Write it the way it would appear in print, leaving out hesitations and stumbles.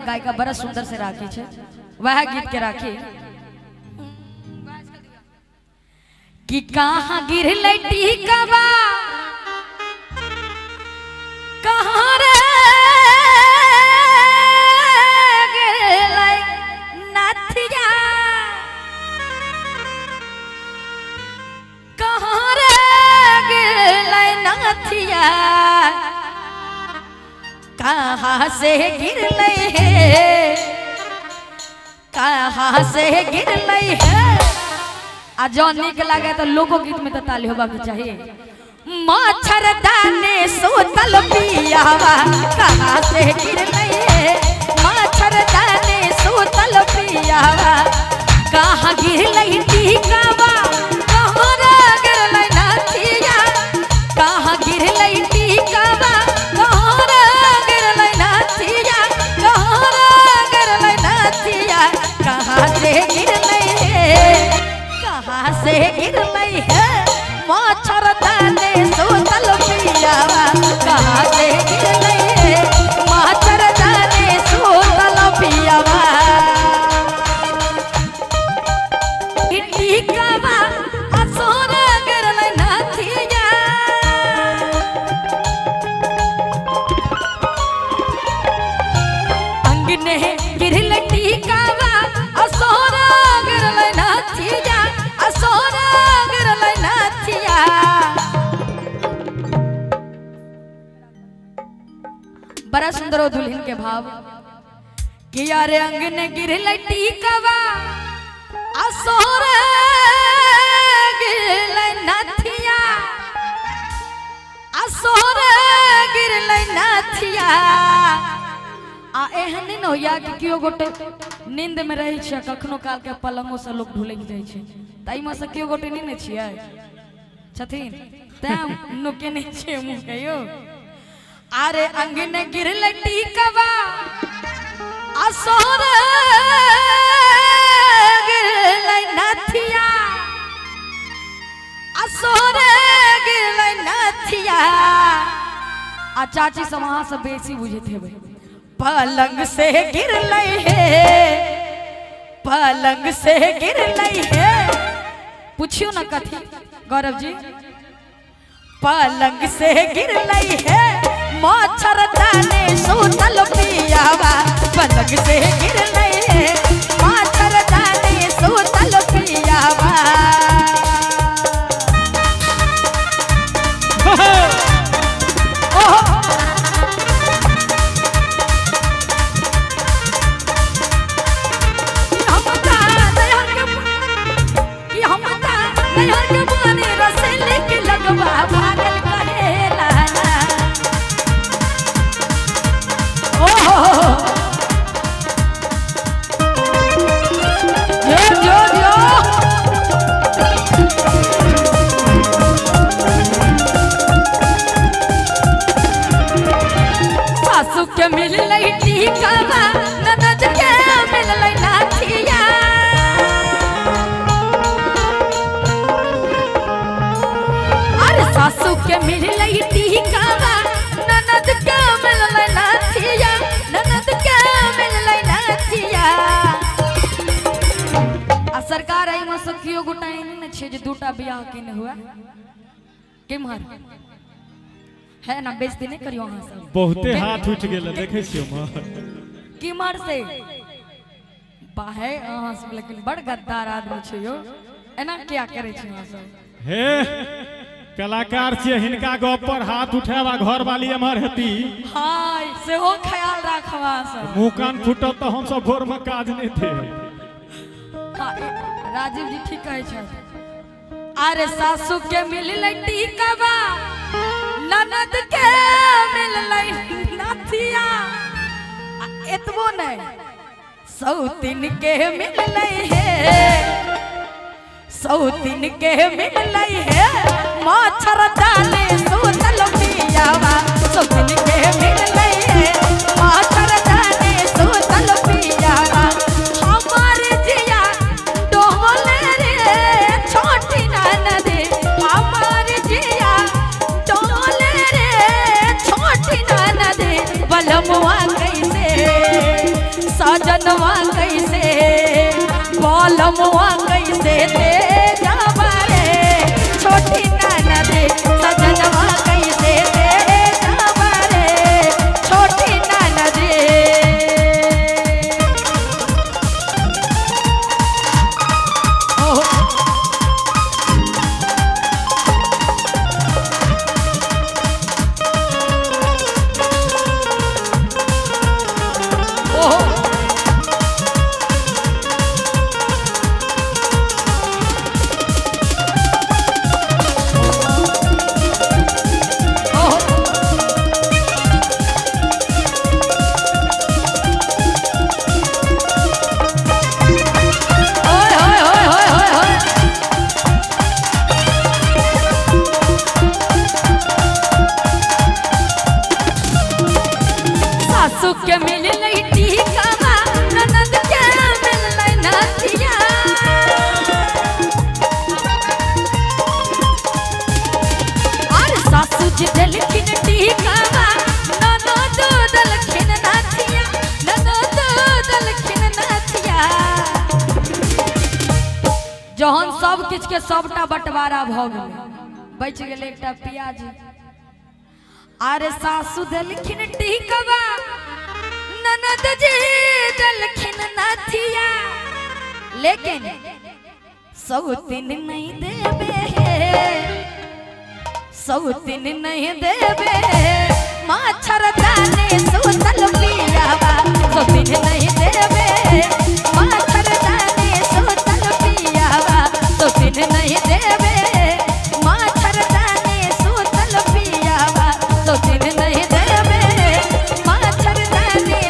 गायिका बड़ा सुंदर से राखी छे, वह गीत के राखी कि कहाँ गिरलै टीकवा कहाँ रे गिरलै नथिया, कहाँ रे गिरलै नथिया, कहाँ से गिरलै है, कहाँ से गिरलै है। आ जँ नीक लागे तो लोकोगीत में तो ताली होबाक चाहिए। मच्छरदानी सुतल पियावा कहाँ से गिरलै है, मच्छरदानी सुतल पियावा कहाँ गिरलै टीकावा, कहाँ रे गिरलै नथिया, कहाँ गिरलै टीकावा, कहाँ रे गिरलै नथिया, कहाँ रे गिरलै नथिया, कहाँ से गिरलै है, कहाँ से गिरलै है, मच्छरदानी सुतल पियावा कहाँ से गिरलै है, मच्छरदानी सुतल पियावा। टीकावा असोर गिरलै नथिया, अंगने गिरलै टीकावा असोर गिरलै नथिया, असोर गिरलै नथिया। बड़ा सुंदर दुल्हन के भाव कि यारे अंगने गिरलै टीकावा असोर गिरलै नथिया, असोर गिरलै नथिया। आ एहन नहि ने होइया कि केओ गोटे नींद में रहै छै, कखनो काल के पलंगो से लोग ढुलकि जाइ छै, ताहिमे से केओ गोटे नहि ने छियै छथिन, तैं नुकेने छियै मुँह कहियो। अरे अंगने गिरलै टीकवा असोर गिरलै नथिया, असोर गिरलै नथिया। आ चाची सब अहाँ सब बेसी बुझैत हेबै, पलंग से गिरलै है, पलंग से गिरलै है। पूछियो ना कथी गौरव जी, पलंग से गिरलै है, मच्छरदानी सुतल पियावा, पलंग से गिरलै है, मच्छरदानी सुतल पियावा। सासू के मिललै टीकावा, ननद के मिललै नथिया, अरे सासू के मिललै टीकावा, ननद के मिललै नथिया, ननद के मिललै नथिया। आ सरकार एहिमे से केओ गोटा एहन नहि छै जे दूटा बियाह केने हुए, केम्हर है ना, बेइज्जती नहीं करियो अहाँ सब। बहुते हाथ उठि गेल देखै छियै उम्हर केम्हर से बाहे अहाँ सब, लेकिन बड़ गद्दार आदमी छै यौ, एना किया करै छी अहाँ सब? हे कलाकार छियै, हिनका गप पर हाथ उठायब आ घर वाली एम्हर हेती, हाय सेहो ख्याल राखब अहाँ सब। मुँह कान फूटत तऽ हमसब भोर में काज नहि देब। हाँ, राजीव जी ठीक कहै छथि। अरे सासू के मिललै टीकावा, ननद के मिललै नथिया, एतबो नहि सौतिन के मिललै है, सौतिन के मिललै है, मच्छरदानी सुतल पियावा, सौतिन के मिललै है, मच्छरदानी सुतल पियावा। हमार जिया डोल रे छोटी ननद, हमार जिया डोल रे छोटी ननद, बलमुआ कैसे सजनवा कैसे बलमवा कैसे दे जावा रे छोटी ननद सजनवा कैसे दे जावा रे छोटी ननद। ओहो ओहो ओहो ओए होए होए होए होए होए। सासू के मिललै टीकावा ननद के मिललै नथिया। और सासू जी देलखिन टीकावा ननद देलखिन नथिया ननद देलखिन नथिया। जहन सब किछ के सबटा बंटवारा भऽ गेलै बचि गेलै एकटा प्याज। अरे सासू देलखिन टीकवा ननद जी देलखिन नथिया लेकिन सौतिन नहीं देबे सौतिन नहीं देबे माछर दाने सुतल पियावा